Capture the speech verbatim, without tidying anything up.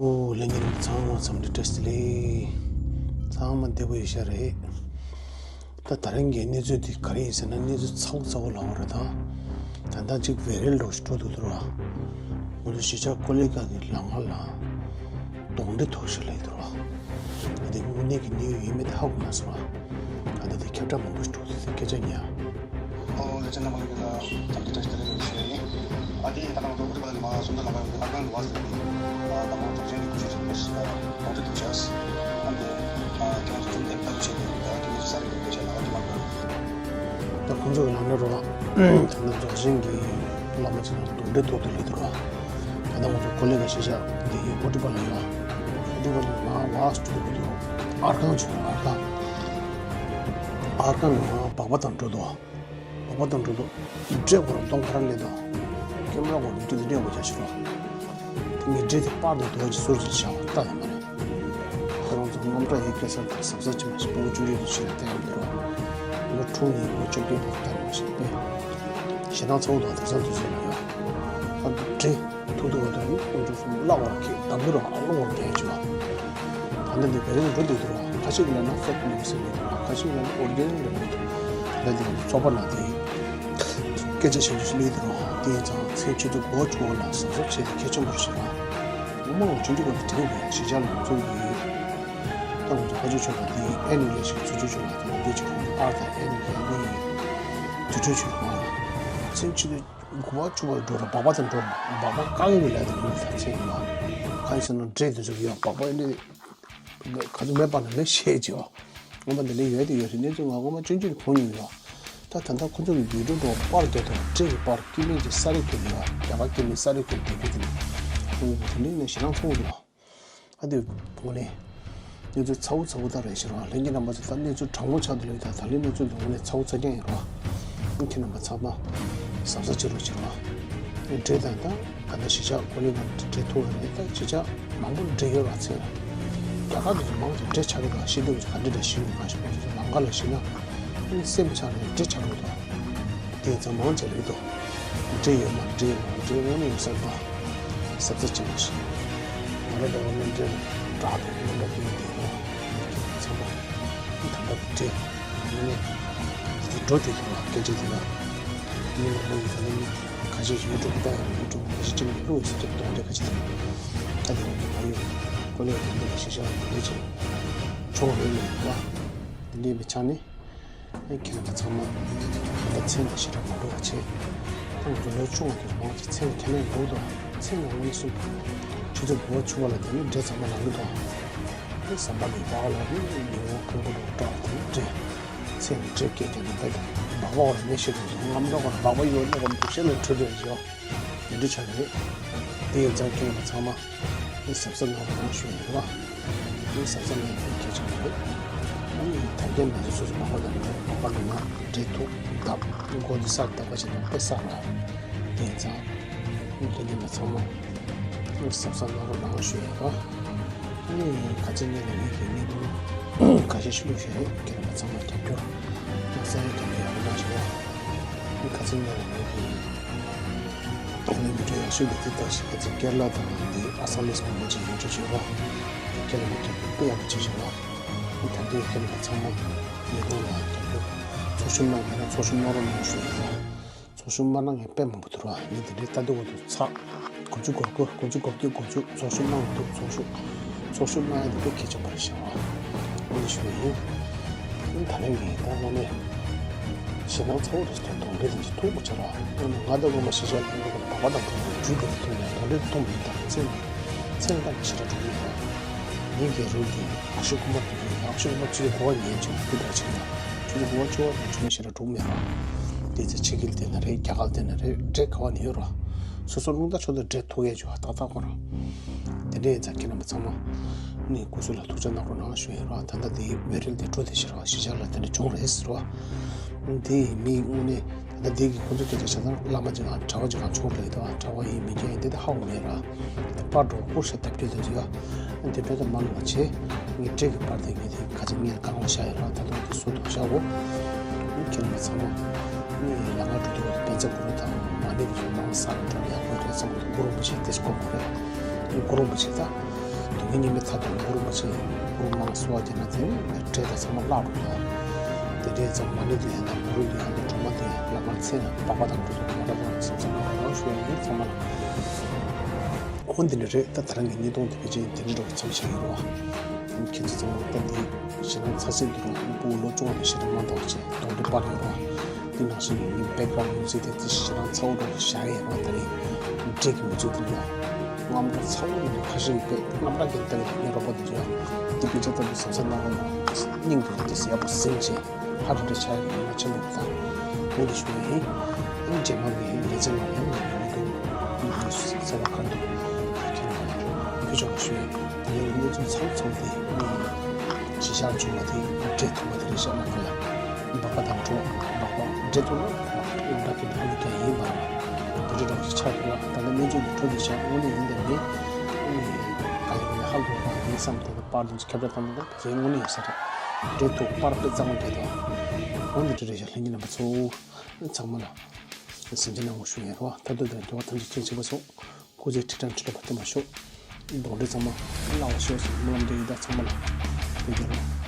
ཨོ། ལྷན་རྒྱས་རྣམས་ཚང་མ་འཚམས་འདྲི་བཀྲ་ཤིས་བདེ་ལེགས། ཚང་མ་བདེ་པོ་ཡོད་ཤག་རེད། ད་ད་རིང་གི་གནས་ཚུལ་འདི་ག་རེ་ཡིན་ཟེར་ན། གནས་ཚུལ་ཚ་བོ་ཚ་བོ་ལབ་པ་རེད་ད། ད་ལྟ་ཅིག་བེ་རེལ་འདྲ་བོ་ཞིག་འགྲོ་འདུག་འདུག་ར། ང་ཚོ་གཞིས་ཆགས་ཀོ་ལི་གྷལ་གྱི་ལམ་ཁ་ལ་གདོན་འདྲེ་ཐུག་ཤག་ལབ་འདུག་ར། འདི་དངོས་གནས་ཀྱི་གནས་ཡུལ་ཡིན་མིན་ཧ་གོ་མ་སོང་ར། ད་ལྟ་འདི་ཁྱབ་བསྒྲགས་མང་པོ་ཞིག་འགྲོ་འདུག་སྐད་ཆ་ཉན། ཨོ། ལྷན་རྒྱས་རྣམ་པ་ལྷན་རྒྱས་ལ་འཚམས་འདྲི་བཀྲ་ཤིས་བདེ་ལེགས་ཞུ་ཡ་ཡིན། ཨ་དེ་ད་ནང་དུ་ཨུ་ཏི་པ་ལ་མ་སུམ་ད་ལ་མ་ཡོང་གི་ཨར་ཀན་ལ་བ་ཟེར་གི། ཨ་ད་མང་ཚོགས་ཆེན་གྱི་ཀུ་ཤི་རེད་པས། ཨ་གོང་དུ་དུ་ཆགས། ཨ་དེ་ཨ་ཁྱེད་རང་ཚོ་ཅུང་ལྟ་བུ་བྱས་ནས་ད་དེ་ནས་ས་རེ་གི་ས་རེ་གི་ལ་ཨ་དེ་མ་གི། ད་ཁོང་ཚོ་གི་ལམ་ནས་རོ། ད་ནང་ཚོགས་ཆེན་གྱི་བླ་མ་ཅིག་ལ་གདོན་འདྲེ་ཐུག་འདུག་ལབ་འདུག་ར། ད་ནང་ཚོ་ཀོ་ལི་གྷལ་གཞིས་ཆགས་འདི་ཡི་ཨུ་ཏི་པ་ལ་ཡོད། ཨུ་ཏི་པ་ལ་མ་བ་སུ་འདུག་འདུག་ཨར་ཀན་བྱུང་ཨར་ཀན། ཨར་ཀན་ནང་སྦག་སྦག་དང་འགྲོ་འདུག་སྦག་སྦག་དང་འགྲོ་འདུག་འདྲེ་སྐོར་གཏོང་ཁ་ར་ལེན་འདུག་ཀེམ་ར་སྐོར་འདི་འདྲེ་འདྲེ་འོ་ཅག་ཤི་རོ། དེ་ངས་འདྲེ་དེ་པར་དང་རྡོ་རྗེ་སོར་ཅིག་བྱ་བ་ལྟ་ལ་མ་རེད། ཁོ་རང་ཚོ་རྔམ་སྐྲག་ཡི་སྐད་ཆ་དང་གཟབ་གཟབ་ཅིག་མ་ཞིག་སྤོ་བོ་བཅུ་རེ་དུ་ཕྱིན་ལ་བལྟ་ཡོང་འདུག་ལོ་དྲུག་ནས་ལོ་བཅོ་བརྒྱད་བར་ལྟ་མ་ཞིག་པས། ཞེ་སྡང་ཚ་བོ་དང་དེང་སང་དུས་ཚོད་ལ་ཡོད། ཨ་འདྲེ། ཐུག་ཐུག་བ་དང་ནི་ཁོང་ཚོ་གསུམ་བརླག་པར་ཁེགས། འདམ་དུ་རང་ཨ་ལོང་བར་བསྡད་བྱུང་བ། ད་ནི་འདི་བེ་རིང་འགྲོ་འདུག་འདུག་ཁ་ཤས་ཀྱིས་ལབ་ན་ཕེག་ནིའུ་སི་ཟེར་གྱི་འདུག་ཁ་ཤས་ཀྱིས་ལབ་ན་ཨོ་རི་ཇི་ནལ་རེད་འདུག་ད་འདི་ཚོགས་པ་ནང་དེ་སྐད་ཆ་བཤད་རྒྱུ་ཞིག་སླེབས་འདུག་དེ་ཡིན་ཙང་མཚན་ཆུ་ཚོད་དགུ་པ་བཅུ་པ་ལ་གཟབ་གཟབ་བྱས་ཏེ་གལ་ཆེན་པོ་རེད་ཤག་སྔོན་མ་ལ་ཆུང་ཆུང་སྒང་དེ་དྲན་གྱི་ཡོད། གཞིས་ཆགས་ལ་ང་ཚོ་གི་ད་ང་ཚོ་ཕ་ཆོས་ཆོས་ལ་དེ་ཨེ་ནི་ལས་ཤིག་ཚུར་ཆོས་ཆོས་ལ་དང་འདི་ཅིག་ཁོང་ཚོ་ཨར་དང་ཨེ་ནི་གི་ཨ་ནི་དུས་ཆོས་ཆོས་ལ་མཚན་ཆུ་ཚོད་དགུ་པ་བཅུ་པར་འགྲོ་ར། སྦག་སྦག་དང་འགྲོ་ར། སྦག་སྦག་རྐང་གཉིས་ལ་དེ་ཡོད་ད་ཚེ་ཡིན་ལ། གང་ཡིན་ཟེར་ན་འདྲེ་དེ་ཚོ་ཡོད། སྦག་སྦག་འདི་ག་ཚོད་མེད་པ་ན་ལས་ཤེས་ཀྱི་ཡོད། ངོ་མ་འདི་ལས་ཡོད་དེ་ཡོད་རེད། གནས་ཚུལ་ང་ངོ་མ་ཆུང་ཆུང་གོ་མྱོང་ཡོད། ད་ད་ལྟ་ཁོ་ཚོ་གི་བི་ཌིའོ་འགྲོ་པར་དེ་དང་འདྲེ་གི་པར་སྐྱེ་དམན་གྱི་ས་རེ་ཁྱེར་ཡོད། རྒྱ་གར་སྐྱེ་དམན་ས་རེ་ཁྱེར་དེ་གི་དེ་ནི་ཁོང་གི་དེ་འདྲའི་ནས་ཞེ་སྡང་ཚ་བོ་འདུག་ཨ་དེ་བོ་ནས་གནས་ཚུལ་ཚ་བོ་ཚ་བོ་ད་རེད་ཤི་རོ། ལྷན་རྒྱས་རྣམ་པ་ཚོ་ད་གནས་ཚུལ་དྲང་པོ་ཆགས་འདུག་ལས། ད་ད་ལོའི་གནས་ཚུལ་འདི་ངོ་ནས་ཚ་བོ་ཚ་རྐྱང་ཡིན་རོ། ཁྱེད་རྣམ་པ་ཚང་མ་གཟབ་གཟབ་བྱེད་རོགས་བྱེད་རོ། འདྲེ་དང་ད་ག་ད་གཞིས་ཆགས་ཀོ་ལི་གྷལ་འདྲེ་ཐུག་པ་རེད། ད་གཞིས་ཆགས་མང་པོ་འདྲེ་ཡོད་ར་ཚེ། རྒྱ་གར་དུ་མང་དུ་འདྲེ་ཆགས་ཀྱི་འདུག་ཤི་འདུག་ག་འདྲེ་འདྲ་ཤི་འདུག་ག་ཤི་འདུག་ལམ་ཁ་ལ་ཤི་ན་སེམས་ཆགས་ནས་འདྲེ་ཆགས་འགྲོ་འདུག་དེ་ཚོ་མང་ཆེ་རེད་དོ། འདྲེ་ཡོད་མ་འདྲེ་ཡོད་མ་འདྲེ་ཡོད་མ་ཡོད་ས་དང་། ཟབ་ཟབ་ཅིག་མ་ཤེས། ང་རང་འདྲ་བོ་ནི་འདྲེ་ལ་དྲག་དེ་ཡོད་མ་འདྲེ་ཡོད་དེ་ཡོད། ཚང་མ་ད་ལྟ་འདྲེ་ཡིན་ནས་འདི་འགྲོ་དེ་དེ་ལ་སྐད་ཆ་དེ་ལ་མི་མང་པོ་ཡིན་ས་ནི་ཁ་ཤས་ཤིག་ཡུ་ཊུབ་ལྟ་ཡང་ཡུ་ཊུབ་ཁ་ཤས་ཅིག་ཡུ་ཊུབ་ཡིན་ས་ཅིག་གཏོང་འདྲེ་ཁ་ཤས་དང་། ད་དེ་ཡང་འདི་མ་ཡོད། ཀོ་ལེ་ཡང་འདི་ལ་ཤེས་བྱ་ཡང་འདི་ཅིག་ཆོག་རེད་ལས་ཡོད་པ། འདི་འདྲའི་བའི་ཆ་ནི། ཨེ་ཁྱེད་རང་ཚང་མ་ད་མཚན་ལ་ཞེ་དྲག་མ་འགྲོ་བ་བྱེད། ཁོང་ཚོ་ལོ་ཆུང་བ་དེ་མང་ཆེ་མཚན་ལ་ཁས་ལེན་འགྲོ་དང་མཚན་ལ་དངོས་སུ་ཆུ་ཚོད་དགུ་པ་བཅུ་པ་ལ་དེ་ནི་འདྲེ་ཚང་མ་ལང་གི་འདུག་དེ་ཟམ་པ་གི་བར་ལ་ནི་ཉི་འོང་ཁོང་ཁོ་རང་སྐྲག་དེ་འདྲེ་མཚན་ལ་འདྲེ་སྐད་ཀྱང་ནི་ད་ལྟ་སྦག་སྦག་ལ་མེ་ཤེས་དུས་སུ་རྔམ་སྐྲག་པ་ལ་སྦག་སྦག་ཡོད་ནི་གམ་དུ་ཤེས་ལ་འཁྲུལ་རེ་བཞག་དེ་འདྲ་ཆགས་ཀྱི་རེད། དེ་ཡིན་ཙང་ཁྱེད་རང་ཚང་མ་ནི་གཟབ་གཟབ་གནང་རོགས་གནང་ཞུ་ཡ་ཡིན་ལ། ནི་གཟབ་གཟབ་གནང་རྒྱུ་གལ་ཆེན་པོ་རེད། ནི་ད་རྒན་ང་ཚོ་སོ་སོ་མ་པ་དང་མ་པ་ལ་ན་འདྲེ་ཐུག་བརྡབ་མགོ་འདི་སར་བརྡབ་པ་ཞིག་དང་དཔེ་སར་ལ། དེ་ཡིན་ཙང་ནི་དེ་འདི་ལ་ཚང་མ་ནི་གཟབ་གཟབ་གནང་རོགས་གནང་ཞུ་ཡ་ཡིན་ལ། ནི་ཁ་ཆེ་ཉེ་ལ་ངེད་ཀྱི་གནས་བབ་ཁ་ཤས་ཤིག་བླུགས་ཞུ་ཡ་ཡིན། ཁྱེད་རང་ཚང་མ་རྒྱབ་སྐྱོར་ནི་ས་ཡ་རྒྱབ་སྐྱོར་ཡག་པོ་གནང་ཞུ་ཡ། ནི་ཁ་ཆེ་ཉེ་ལ་ངེད་ཀྱི་ཨ་ནི་བི་ཌིའོ་ཡག་ཤོས་འདི་དེ་ལྟ་ཞིག་ཁ་ཚིག་ཀེ་ར་ལ་དང་འདི་ཨ་སམ་ལིས་མང་པོ་ཅིག་ཡོད་ཆོག་ཆོག་ར། ཁྱེད་རང་ཁྱེད་དཔེ་ཡག་པོ་བྱེད་ཤོག་ར། ཨ་ད་ལྟའི་ཁྱེད་རང་ཚང་མ་ཉེ་རང་ལ་རྒྱབ་སྐྱོར་ཚོགས་ཞུགས་གནང་ཡིན་ན་ཚོགས་ཞུགས་གནང་རོགས་གནང་ཞུ་ཡིན་ར། ཚོགས་ཞུགས་མ་གནང་མཁན་དཔེ་མང་པོ་འདུག་ར། ངས་འདི་འདྲའི་ལྟ་འདི་འོ་འདུག་ཚགས། དགུ་བཅུ་གོ་དགུ་དགུ་བཅུ་གོ་བརྒྱད་དགུ་བཅུ་ཚོགས་ཞུགས་གནང་འདུག་ཚོགས་ཞུགས། ཚོགས་ཞུགས་གནང་ཡ་དེ་དཔེ་གལ་ཆེན་པོ་རེད་ཤག་ཨ། ཨ་ནི་ཞུ་ཡ་ཡིན། ཨ་ནི་ད་རེས་ངས་ད་དངོས་གནས་ཞེ་སྡང་ཚ་བོ་རེད་ཤག་གདོན་འདྲེ་དེ་ཚོ་ཐུག་པ་བྱས་ར། ཨ་ནི་ང་ད་ངོ་མ་ཤེས་བྱ་ཡིན་པ་ཁོ་ན་སྦག་སྦག་དང་གྲོགས་པོ་འགྲུལ་དེ་ཐུག་ནས་གདོན་འདྲེ་དེ་ཐུག་མིན་དང་མཚན་མཚན་ལྟ་ཞེ་དྲག་གྲུབ་མེད་ར། ངས་ཀྱི་རུ་དེ་ཨ་ཤུ་ཀུ་མར་དེ་ཨ་ཤུ་ཀུ་མར་ཚུལ་གོ་བ་ཉན་ཆོག་དེ་འདྲ་བྱས་ན་ཚུལ་གོ་བ་ཆོ་བ་དང་ཆུ་མ་ཤེས་ར་གྲུབ་མེད་ར། དེ་ཚེ་ཕྱི་རྒྱལ་དེ་ན་རེད། རྒྱ་གར་དེ་ན་རེད། འདྲེ་ག་བ་ནས་ཡོད་ར། སོ་སོ་རླུང་རྟ་མཆོག་ཏུ་འདྲེ་ཐུག་ཡས་བྱུང་བ་ཏག་ཏག་ཁོ་རང་། དེ་འདྲ་ཡིན་ཙང་ཁྱེད་རྣམ་པ་ཚང་མ་ནི་སྐུ་གཟུགས་ལ་ཐུགས་ཅག་གནང་རོགས་གནང་ཞུ་ཡིན་ར། ད་ལྟ་དེ་བེ་རིལ་དེ་འགྲོ་དེ་ཤི་ར་གཞིས་ཆགས་ལ་དེ་འདྲ་བྱུང་རེད་ཟེར་བ། དེ་མི་དངོས་གནས་ད་ལྟ་དེ་གི་ཁོ་ཚོ་སྐད་ཆ་བྱས་ཙང་བླ་མ་ཅིག་གང་གྲྭ་པ་ཅིག་གང་བྱུང་རེད་དོ། གྲྭ་པ་ཡིན་མིན་ཅན་ཡིན་དེ་དེ་ཧ་གོ་མེད་ར། དེ་པར་འགྲོ་སྐུ་ཤ་ཐབས་སྐྱོ་དེ་ཚོ་ཡ། དེ་འདྲ་དེ་མ་ལུས་པ་བྱས། ངས་འདྲེ་གི་པར་དེ་ངས་དེ་ཁ་ཅིག་ངས་གང་ལ་བཞག་ཡོད་ར། ད་དུང་དེ་ཟུར་དུ་བཞག་གོ། ཁྱེད་རྣམ་པ་ཚང་མ་ནི་ལམ་ཁ་འགྲོ་དུས་པད་ཚལ་གུ་རུ་དང་མ་ཎི་དེ་ཚོ་མང་ས་ལ་འགྲོ་ཡག་པོ་རེད་བསམ་གི་འདུག་གུ་རུ་རིན་པོ་ཆེ་དེ་སྐོར་གོ་རེད། གུ་རུ་རིན་པོ་ཆེ་ད་ ངས་ཉི་མའི་མཐའ་དང་འབུ་རུ་མ་བྱས་འབུ་རུ་མང་སོ་བ་བྱས་ན་དེ་ནི་འབྲས་དང་ཚང་མ་བརླག་འགྲོ་གི་འདུག་དེ་འདྲའི་ཙམ་མ་ནི་དེ་ཡང་ན་འབུ་རུ་དེ་ཡང་ན་གྲོ་མ་དེ་ལག་པར་ཚད་ན་སྦག་སྦག་དང་འགྲོ་དུས་མ་འདྲ་བ་བསམ་བསམ་མ་གཏོང་རོགས་ཞུ་ཡ་ཡིན་ཚང་མ་ལ། འོ་འདི་འདྲ་རེད། ད་ད་རང་གི་ཉིས་སྟོང་དེ་ཕལ་ཆེར་དེ་འདྲ་འགྲོ་གི་མཚམས་བཞག་ཡོད་རེད་བ། ཁྱེད་ཚོ་ཚང་མ་ད་འདི་ཞེ་སྡང་ཚ་ཚད་འདི་རུ་སྤུ་གུ་ལོ་བཅུ་བ་ལ་ཞེ་སྡང་མ་འདོགས་བྱས་གདོང་འདྲེ་སྤར་ཡོད་རེད་བ། འདི་ནང་བཞིན་ངའི་བེག་གྷ་རའུན་མིའུ་ཛིག་དེ་ཚོ་ཞེ་སྡང་ཚ་བོ་འགྲོ་གི་བཞག་ཡོད་རེད་བ། ད་རེས་འདྲེ་གི་མི་ཚོ་འདི་ལ་རྔམ་སྐྲག་ཚ་བོ་ཡིན་ན་ཁ་ཤས་ཡོད་པས་རྔམ་སྐྲག་གི་ལྟ་གི་ངའི་རོགས་པ་འདི་ཚོ་ཡང་འདི་དཔེ་ཆ་ལྟ་དུས་གཟབ་གཟབ་གནང་རོགས་གནང་། སྙིང་གི་རོ་དེ་ཡག་པོ་ཟིན་བྱས། ཧ་ཏུ་ཏུ་ཆ་ཡི་ཡིན་ན་ཆེན་པོ་དང་། འོན་ཏེ་ཞུ་ཡིན། ཨིན་རྗེས་མ་གི་ལས་ཚན་ནང་ཡང་མི་འདུག་ས་བ་ཁ་འདུག་ཁྱེད་རང་ཁྱོད་ཆོག་ཞུ་ཡིན། དེ་ཡང་གནས་ཚུལ་ཚང་ཚང་དེ་ངས་ཅི་ཤར་བྱུང་བ་དེ་འབྲེལ་ཐུབ་པ་དེ་རེད་ཤག་ལ་ཁོ་ཡ། འབག་པ་དང་འགྲོ་འབག་པ་འབྲེལ་ཐུབ་ན་ལམ་འདྲ་གི་ཧ་ལུ་ཀྱང་ཡིན་པ་རེད། དེ་འདྲ་འདྲ་བོ་ཞིག་ཆགས་ཡོད་ལ་ད་ལྟ་གནས་ཚུལ་འདི་འཕྲོ་དེ་ཤག་དངོས་གནས་ཡིན་པས་ངས་ཨིན་ག་ལེ་ག་ལེ་ཧ་གོ་བ་ཡིན་བསམ་དེ་ནི་པར་དེ་ཚོ་ཁྱབ་བསྒྲགས་བཏང་ན་ད། དེ་དངོས་གནས་ཡོད་ས་རེད། འབྲེལ་ཐུག་པར་དཔེ་གཙང་མ་རེད་དོ། འོ་འདི་འདྲ་རེད་ཤག་ལྷན་རྒྱས་རྣམ་པ་ཚོ། ཚང་མ་ལ་སེམས་ཅན་ནང་ངོ་ཞུ་ཡིན་རོ། ད་དུང་དེ་འདྲ་བ་ཐམས་ཅད་མཁྱེན་ཆེ་བ་སོང་། སྐུ་ཚེ་ཁྲི་ཕྲག་ཁྲི་ཕྲག་པ་བརྟན་པ་ཤོག་གདོན་འདྲེ་ཚང་མ་བརླག་པ་ཤོག་ཟེར་སྨོན་ལམ་འདེབས་ཡོད། ད་ཚང་མ་ལ་དེ་འདྲ་རོ།